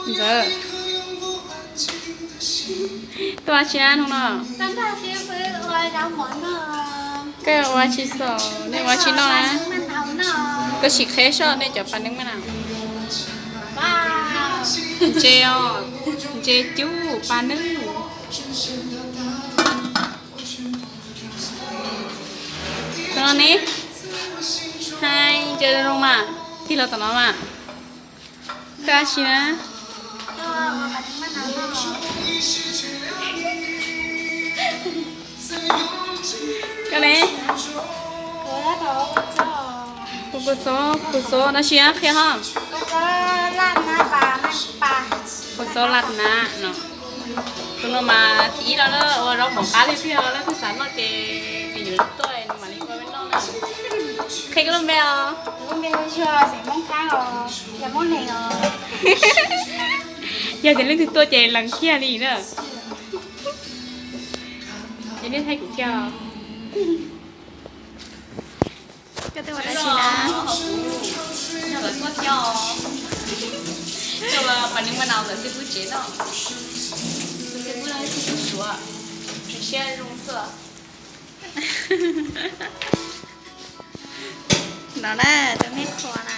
Ntxawm, tuaj ua tsi na hnub no? Koj ua tsi xwb, nej ua tsi noj na? Koj sim qheb soj nej cov pas neeb mas na. Ntses os, ntses cub pas neeb. Tom no ne, hais ntses zoo mas, tig los tom no mas. Koj ua tsi na? Koj ne? Kuv txob, kuv txob no tsis qhia ho. Kuv txob laj nab no. Tus no mas thib ib los na, ua zaub mov qab li tiag, leej twg xav noj ces nws yuav tuaj nws mam li ua noj na. Qhia koj lub npe os. Yog tias leej twg tuaj ces lees kiag li na. Ces nej thaij kuv kiag os. Koj twb ua dab tsi na? Yog lawv tuaj thiab os. Tuaj ua pas neeb mas na, lawv xib fwb tsev no. Xib fwb, xib fwb Suav, ntshe siab zoo xwb. No na, tus nej qhuas na.